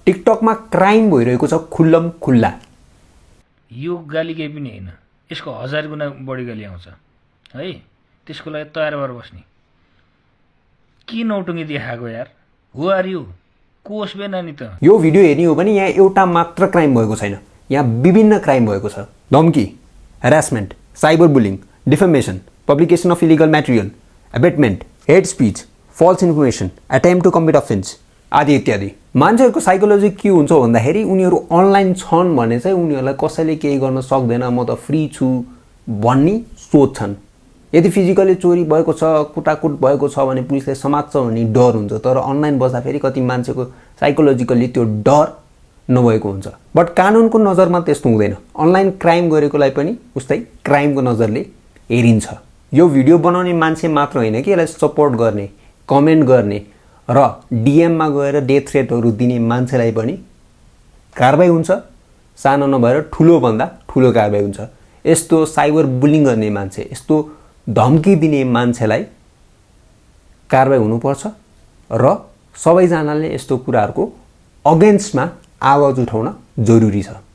टिकटकमा crime भइरहेको छ खुल्लम खुल्ला। यो गाली केही पनि होइन, यसको 1000 गुणा बढी गाली आउँछ है। त्यसको लागि तयार भएर बस्ने। के नौटुङ्गी देखाएको यार? हु आर यु? कोस बे नानी त? यो भिडियो हेर्ने हो भने यहाँ एउटा मात्र क्राइम भएको छैन, यहाँ विभिन्न क्राइम भएको छ। धम्की, harassment, cyber bullying, defamation, publication of illegal material, abetment, hate speech, false information, attempt to commit offence आदि इत्यादि। मान्छेहरूको साइकोलोजी के हुन्छ भन्दाखेरि उनीहरू अनलाइन छन् भने चाहिँ उनीहरूलाई कसैले केही गर्न सक्दैन, म त फ्री छु भन्ने सोच्छन्। यदि फिजिकली चोरी भएको छ, कुटाकुट भएको छ भने पुलिसले समात्छ भन्ने डर हुन्छ। तर अनलाइन बस्दा फेरि कति मान्छेको साइकोलोजिकली त्यो डर नभएको हुन्छ। बट कानुनको नजरमा त्यस्तो हुँदैन। अनलाइन क्राइम गरेकोलाई पनि उस्तै क्राइमको नजरले हेरिन्छ। यो भिडियो बनाउने मान्छे मात्र होइन कि यसलाई सपोर्ट गर्ने, कमेन्ट गर्ने र डिएममा गएर डेथ थ्रेटहरू दिने मान्छेलाई पनि कारबाही हुन्छ। सानो नभएर ठुलोभन्दा ठुलो कारबाही हुन्छ। यस्तो साइबर बुलिङ गर्ने मान्छे, यस्तो धम्की दिने मान्छेलाई कारबाही हुनुपर्छ र सबैजनाले यस्तो कुराहरूको अगेन्स्टमा आवाज उठाउन जरुरी छ।